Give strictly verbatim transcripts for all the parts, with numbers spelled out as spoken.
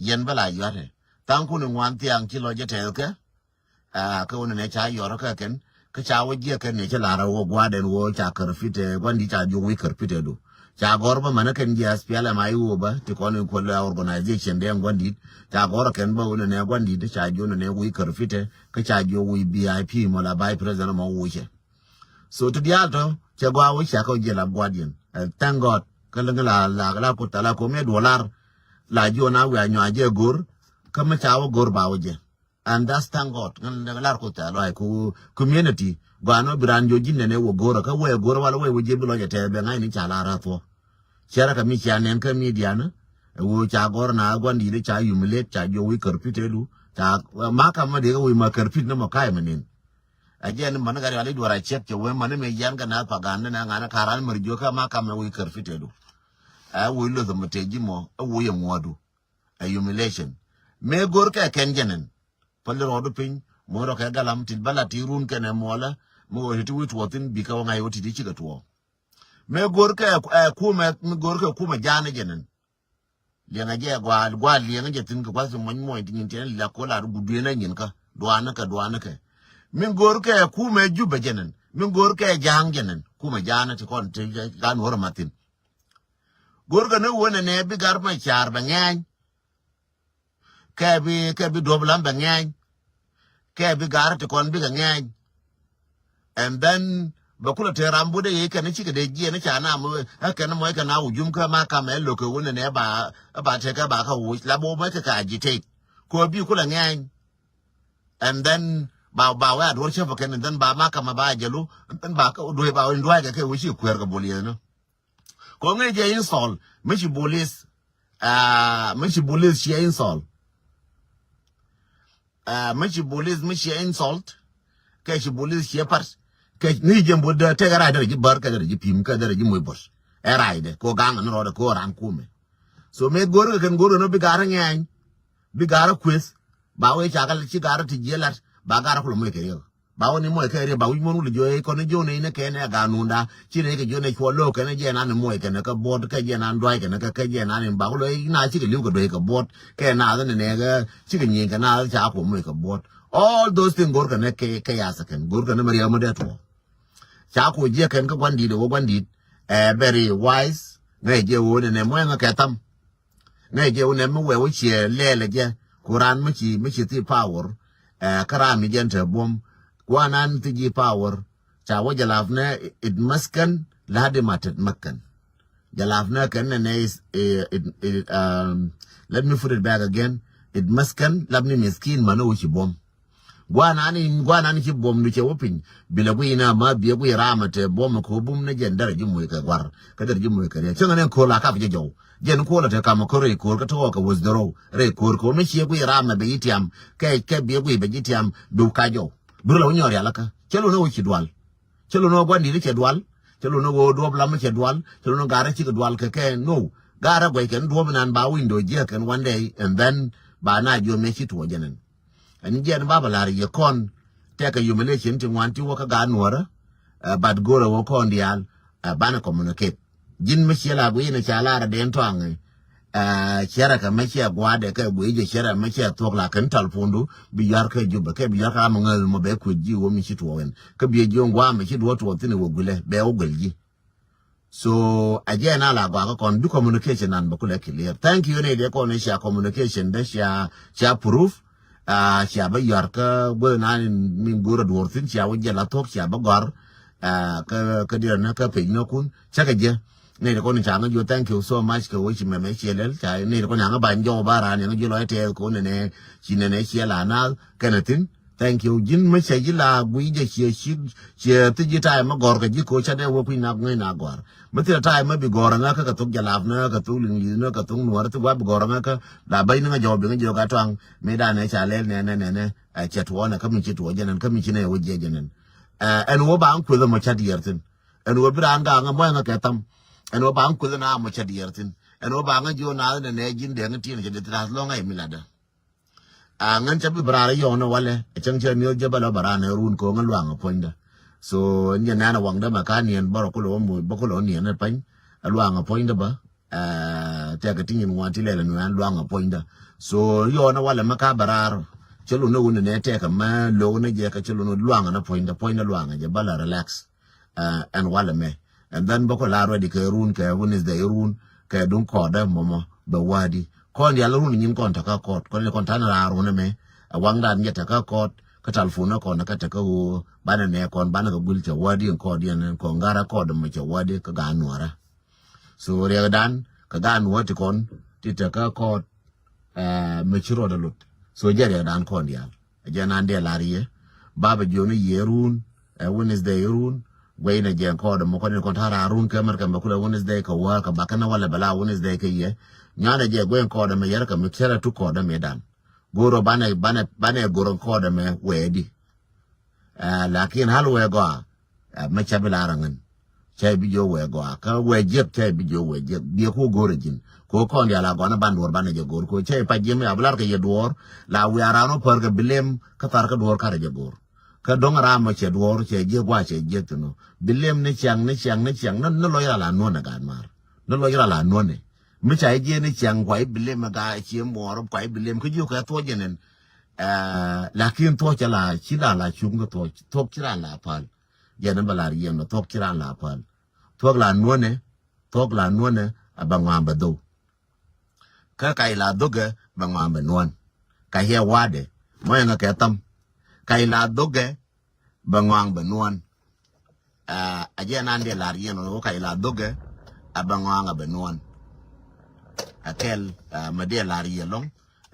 Yɛn bä la yuatɛ. Thaŋ kun iŋuan thiaŋ ci lɔ jɛ tɛth kɛ. Aa, kä wun nɛ ca yɔr kä kɛn. Kä ca wä jiɛ kɛn ni ci lar wä gua̱dɛn wä ca kär fit ɛ guandi ca jiɔ wi̱i̱ kär fit ɛ du. Ca gɔr bä mänä kɛn jiɛ S P L M I wä bä ti kɔn in kuäl organization dɛ guandi. Ca gɔr kɛn bä wun nɛ guandi ca jiɔ nɛ wi̱i̱ kär fit ɛ. Kä ca jiɔ wi̱i̱ V I P mɔ la vice president mɔ wucɛ. So ti diaal tɔ cɛ gɔaa wä ciakä wä jiɛ la guardian. Ɛ, thank God. Kä läŋ la la la ku thala ku mëë duɔlar. La jiɔ na wiaa nyuaa jɛ go̱r. Kä mi ca wä go̱r ba wä jɛ. And that's thank God. Ŋän däŋ lar ku thala ku community. Gɔaa nɔ bi raan jiɔ ji̱n nɛnɛ wä go̱r kä wä go̱r wala wä wä jiɛ bi lɔcɛ tɛth bɛ ŋa̱c ni ca la räth wä. Cɛ rɛ kä mi cia nɛn kä media ni. Ɛ wä ca gɔr na guandi di ca humiliate ca jiɔ wi̱i̱ kär pit ɛ du. Ca ma kam ma di kä wi̱i̱ ma kär pit ni mɔ ka̱y ma nin. Ɛ jɛn mani gari wali duɔra cɛk cɛ wee mani mi yɛn kɛ na paganda na ŋana karan mari jiɔ kä ma kam ɛ wui kär fit ɛ du. Ɛ wui loth mɛ te ji̱ mɔ ɛ wui ɛ ŋuɔdu. Ɛ humiliation. Mɛ go̱r kɛ kɛn jɛnɛn. Päli rɔɔdu piny mɔ rɔ kɛ galam tit bala ti run kɛn ɛ muɔlɛ. Mɛ wä ti ti wui tuɔthin bikɛ wä ŋa̱c wä ti ti cikɛ tuɔ. Mɛ go̱r kɛ ɛ kumɛ mɛ go̱r kɛ kumɛ ja̱a̱n jɛnɛn. Liɛŋɛ jɛ gɔaa gɔaa liɛŋɛ jɛ thi̱n kɛ gua̱th muɔ̱ny muɔ̱ny ti nyin tiɛn la kola ru guduenä nyin kä duanä kɛ duanä kɛ. Min go̱r kɛ kumɛ Jubɛ jɛnɛn min go̱r kɛ ja̱a̱ŋ jɛnɛn kumɛ ja̱a̱nä ti kɔn ti kan wärä mathin. Go̱r kɛ ni wänɛ nɛ bi gar ma ca̱r bɛ ŋɛ̈ny. Kɛ bi kɛ bi duɔ̱p lam bɛ ŋɛ̈ny. Kɛ bi gar ti kɔn bikɛ ŋɛ̈ny. And then bɛ kulɛ te ram bot ɛ kɛn cikɛ dee jiɛn ca na mɔ ɛ kɛn mɔ ɛ kɛn a wujum kä ma kam ɛ loke wunɛ nɛ ba ba te kɛ ba kä wuc la bo mɔ ɛ kɛ ka jitek. Ko bi kulɛ ŋɛny. And then ba ba wɛ a duɔr cɛ fɛ kɛn and then ba ma kam ba jɛlu. And then ba kä duɔy ba wä in duɔy kɛ kɛ wuc ci kuɛr kɛ bol yɛn. Ko ŋɛ jɛ insult mi ci bolis. Ah, mi ci bolis ciɛ insult. Ah, mi ci bolis mi ciɛ insult. Kɛ ci bolis ciɛ pat kɛ ni jɛ bot dee tɛk ɛ rac dee rɛ ji̱ bär kɛ dee rɛ ji̱ pim kɛ dee rɛ ji̱ moc bot. Ɛ rac dee ko gaŋ ni rɔɔdɛ ko ran kumɛ. So mɛ go̱r kɛ kɛn go̱r kɛ ni bi ga̱r ŋɛny. Bi ga̱r kueth. Ba wee ca kɛ ci ga̱r ti jiɛ lat ba ga̱r kulɛ moc kɛ riɛk. Ba wä ni muɔc kɛ riɛk ba wi̱c muɔ̱n wul jiɔ i̱ kɔn i̱ jiɔ ni ni kɛn ɛ ganunda ci ni kɛ jiɔ ni cuɔ lo̱k kɛn i̱ jiɛ nan i̱ muɔc kɛn kä buɔt kɛ jiɛ nan duac kɛn kä kɛ jiɛ nan i̱ ba wä lo̱ i̱ na cikɛ li̱w kɛ duac kɛ buɔt kɛ nath ni nɛ kɛ cikɛ nyieny kɛ nath ca kuɔ muɔc kɛ buɔt. All those things go̱r kɛn kɛ kɛ yath kɛn go̱r kɛn mɛ riɛk mɛ dee tuɔ. Ca kuɔ jiɛ kɛn kä gua̱n di̱t ɛ wä gua̱n di̱t. Ɛ very wise ŋɛ jiɛ wä ni nɛ muɔc ŋɛ kɛ tham. Ŋäc jɛ wunɛ mi wɛ wä ciɛ lɛɛlɛ jɛ ku raan mi ci mi ci thi power. Ɛ kä raan mi jɛn te buɔm guanan thi ji power. Ca wä jalaf nɛ it maskan ladi ma tet makan. Jalaf nɛ kɛn nɛ nɛ is it, it, um, let me put it back again. It maskan lab ni miskin mani wä ci buɔm. Guanan in guanan ci buɔm du cɛ wä piny. Bilɛ guiy na ma biɛ guiy rama te buɔm ko bum ne jɛn dara ji moc kɛ guar. Kɛ dara ji moc kɛ riɛ cɛ ŋa ne ko la kap jɛ jɔw. Jɛn ko la te kam ko rɛy ko̱r kä te wä kɛ wä dhorow rɛy ko̱r ko mi ciɛ guiy rama bɛ yi tiam. Kɛ kɛ biɛ guiy bɛ ji tiam du ka jɔw. Bur la wä nyɔr yala kä cɛ lo ne wä ci dual. Cɛ lo ne wä guandi ni cɛ dual. Cɛ lo ne wä duɔp lam cɛ dual. Cɛ lo ne garɛ ci kɛ dual kɛ kɛ no. Garɛ guay kɛn duɔp nan ba window jiɛ kɛn one day and then ba na jiɔ mɛ ci tuɔ jɛnɛn. Ɛn jiɛn baba lar yɛ kɔn tɛkɛ humiliation ti ŋuan ti wä kä gaat nuɔrä. Ɛ bat go̱rɛ wä kɔn diaal. Ɛ banɛ communicate ji̱n mi ciɛ la gui̱n ca lar ɛ den tɔaŋ. Ɛ ciɛrɛ kɛ mɛ ciɛ gua̱dɛ kɛ gui̱ jɛ ciɛrɛ mɛ ciɛ thuɔk la kɛn tal pundu bi yar kɛ jubɛ kɛ bi yar kɛ ram ŋäl mɔ bɛ kuec ji̱ wä mi ci tuɔɔk ɛn kä bi ji̱ wä gua̱a̱ mi ci duɔ̱ tuɔɔk thi̱n wä guilɛ bɛ wä guil ji̱. So a jɛ na la gɔaa kä kɔn bi communication nan bɛ kulɛ clear. Thank you ni dee kɔn cia communication dee cia cia proof. Cia bä yɔr kä guäth nan min go̱r a duɔr thin cia wä jɛ la thok cia bä gɔr. Kä kä diɛ na kä page na kun cɛ kɛ jɛ. Ni dee kɔn cia ŋa jɔ thank you so much kɛ wä ci mɛmɛ cia lɛl cia ni dee kɔn cia ŋa ban jɔ ba ran cia ŋa jɔ lɔ tɛ kɔn nɛ ci nɛ nɛ cia la na kɛn a thin. Thank you. Ji̱n mi cɛ ji̱ la gui̱ jɛ ciɛ ci̱ ciɛ thi ji̱ ta̱a̱ mi gɔ̱r kɛ ji̱ ko̱ ca dee wä kui̱ na ŋäc na gɔ̱r. Mi thilɛ ta̱a̱ mi bi gɔ̱r ŋä kä kɛ thok jalap ni kä thok liŋ li̱th ni kä thok nuɔ̱ɔ̱r thi wa bi gɔ̱r ŋä kä la ba̱ny ni ŋä jɔw bi ŋä jiök a tuaŋ mi danɛ ca lɛl nɛnɛ nɛnɛ. Ɛ cɛ tuɔɔnɛ kä mi ci tuɔɔ jɛnɛn kä mi ci nɛ wä jiɛ jɛnɛn. Ɛn wä ba ŋä kueth ɛmɔ ca diɛɛr thi̱n. Ɛn wä bi raan gaŋ ɛmɔ ɛŋä kɛ tham. Ɛn wä ba ŋä kueth ɛna ɛmɔ ca diɛɛr thi̱n. Ɛn wä ba ŋä jiɔ naath nɛnɛ ji̱n dɛŋ ti̱n cɛ di thi̱n ath lɔŋ ɛ mi latdä. A ŋän ca bi bɛ raan yɔɔk ni walɛ ɛ cäŋ cɛ miöth jɛ bä lɔ bɛ raan ɛ run ko̱o̱ŋ ɛ luaŋ ɛ puɔ̱nydä. So ɛn jɛ nɛn ɛ waŋdä mɛ ka niɛn bä rɔ kulɛ wä muc bä kulɛ wä niɛn ɛ pany ɛ luaŋ ɛ puɔ̱nydä bä. Ɛ, tɛkɛ ti nyin ŋuan ti lɛl ɛn ɣöö ɛn luaŋ ɛ puɔ̱nydä. So yɔɔn ɛ walɛ mɛ ka bɛ raar. Cä lun ɛ wun ɛ nɛ tɛkɛ mɛ lo̱k ni jɛ kɛ cä lun ɛ luaŋ ɛn ɛ puɔ̱nydä, puɔ̱nydä luaŋ ɛ jɛ bä la relax. Ɛ, ɛn walɛ mɛ. And then bä kɔ la ready kɛ run kɛ Wednesday run kɛ duŋ kɔɔdä mɔmɔ bɛ wädi. Kɔn dial run nyin kɔn tɛ kä kɔɔt. Kɔn ni kɔn ta̱n raar wun ɛ mɛ. Ɛ waŋdan jɛ tɛ kä kɔɔt. Kä telephone kɔn kä tɛ kä ɣöö banɛ nɛ kɔn banɛ kɛ guil cɛ wädi kɔɔt yɛn kɔn garɛ kɔɔt mɛ cɛ wädi kä gaat nuɔrä. So riɛkdan kɛ gaat nuɔrä ti kɔn ti tɛ kä kɔɔt, ɛ, mɛ ci rɔɔdɛ lot. So jɛ riɛkdan kɔn diaal. Ɛ jɛ nan diɛ lar yɛ. Bapɛ jiɔni yɛ run, ɛ, Wednesday run. Guɛy nɛ jɛ kɔɔdɛ mɛ kɔn in kɔn ta̱ra run kɛ mɛr kɛ mɛ kulɛ Wednesday kɛ wäär kɛ bakɛ nɛ walɛ bɛ la Wednesday kɛ yɛ. Nyanɛ jɛ guɛy kɔɔdɛ mɛ yɛr kɛ mɛ cɛrɛ tu kɔɔdɛ mɛ dan. Go̱o̱rɔ banɛ, banɛ, banɛ go̱o̱rɔ kɔɔdɛ mɛ wɛɛdi. Ɛ, lakin hal wee gɔaa, ɛ, mɛ cɛ bi lar aŋän. Cɛ bi jiɔ wee gɔaa. Kä wee jiɛk, cɛ bi jiɔ wee jiɛk. Biɛ ko go̱o̱r a ji̱n. Ko kɔn dial a gɔn a ban duɔr banɛ jɛ go̱o̱r. Ko cɛ pa jiɛm ya bi lar kɛ yɛ duɔr. La wiaa ran wä pär kɛ bi lem kä thar kä duɔr karɛ jɛ go̱o̱r. Kä dɔŋ ram mɛ cɛ duɔr, cɛ jiɛk wa cɛ jiɛk thin ɔ. Bi lem ni ciaŋ, ni ciaŋ, ni ciaŋ. Ni, ni lɔc ral a nuɔn a gaat maar. Ni lɔc ral a nuɔn ɛ. Mi ca jiɛk ni ciaŋ kua i̱ bi lem a gaa cie muɔɔr kua i̱ bi lem. Kä jiɔ kɛ thuɔc jɛ nɛn. Ɛ, lakin thuɔk cɛ la ci la la cuŋ kä thuɔk, thuɔk ci ran la pal. Jɛn bɛ la riɛm na thuɔk ci ran la pal. Thuɔk la nuɔnɛ, thuɔk la nuɔnɛ a bɛ ŋuan bɛ dhou. Kä ka ila dhogɛ bɛ ŋuan bɛ nuɔn. Ka hiɛ wadɛ mɔ yɛn kɛ tham. Ka ila dhogɛ bɛ ŋuan bɛ nuɔn. Ɛ, a jɛ nan diɛ lar yɛn wä ka ila dhogɛ a bɛ ŋɔaŋ a bɛ nuɔn. A kɛl, ɛ, mɛ diɛ lar yɛ lɔŋ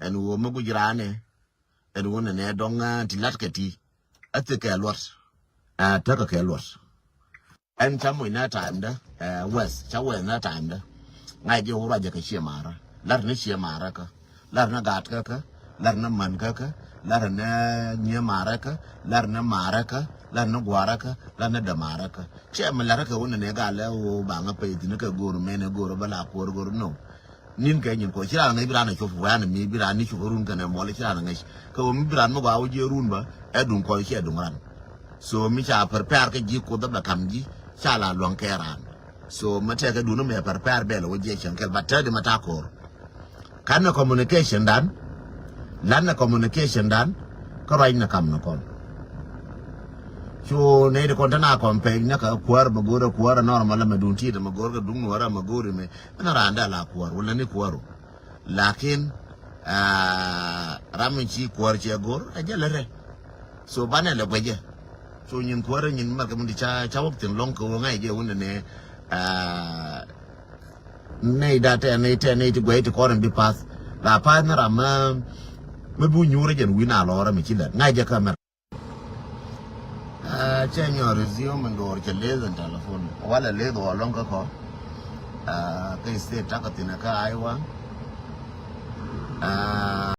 ɛn wä mɛ guj ranɛ. Ɛn wä nɛ nɛ dɔŋ, ɛ, ti lat kɛ ti a thik kɛ luɔt. Ɛ, tekɛ kɛ luɔt. Ɛn ca muc nɛ time dä, ɛ, wɛth ca wɛth nɛ time dä. Ŋa̱c jɛ wä ruacɛ kɛ ciɛ marä. Lat ni ciɛ marä kä. Lar ni gaat kä kä, lar ni män kä kä, lar ni nyiee marä kä, lar ni marä kä, lar ni guarä kä, lar ni dämarä kä. Cɛ mi lar kä wä ni ni gal lɛ wä baŋä pay thin kä go̱o̱r mɛn go̱o̱r bä la kuɔr go̱o̱r no. Nin kɛ nyin kɔ ci ran ŋäc bi ran a cop wɛn mi bi ran ni cop run kɛnɛ mɔl ci ran ŋäc. Kɛ wä mi bi ran mi gɔaa wä jiɛ run bä ɛ duŋ kɔc cɛ duŋ ran. So mi ca prepare kä ji̱ kuoth bɛ kam ji̱ ca la luaŋ kɛ ran. So mɛ tɛkɛ duni mɛ pɛr pɛr bɛl wä jiɛ cɛn kɛl, but tɛdi mɛ ta kor. Kan nɛ communication dan, lan nɛ communication dan, kä ruac nɛ kam nɛ kɔn. Cu nɛ di kɔn tɛn a kɔn pɛc nɛ kɛ kuäär mɛ go̱o̱r ɛ kuäär ɛ normal mɛ dun ti mɛ go̱o̱r kɛ duŋ nuɔrɛ mɛ go̱o̱r mɛ. Ɛn raan dɛ la kuäär wala ni kuäär o. Lakin, ah, ram in ci kuäär cɛ go̱o̱r ɛ jɛ lɛ rɛ. So banɛ lɛ guɛcɛ. So nyin kuäärä nyin mɛr kɛ mi di ca, ca wä thin lɔŋ kɛ wä ŋa̱c jɛ wä nɛ nɛ, ah, nɛy da tɛ nɛy tɛ nɛy ti guɛc ti kɔn in bi path. La path ni ram mɛ, mɛ bi wä nyuurä jɛn wi̱n a lɔrä mi ci lɛt ŋa̱c jɛ kä mɛr. Ah, cɛ nyɔr resume in duɔr cɛ leth in telephone walɛ leth wä lɔŋ kä kɔ. Ah, kä state takä thin kä Iowa. Ah,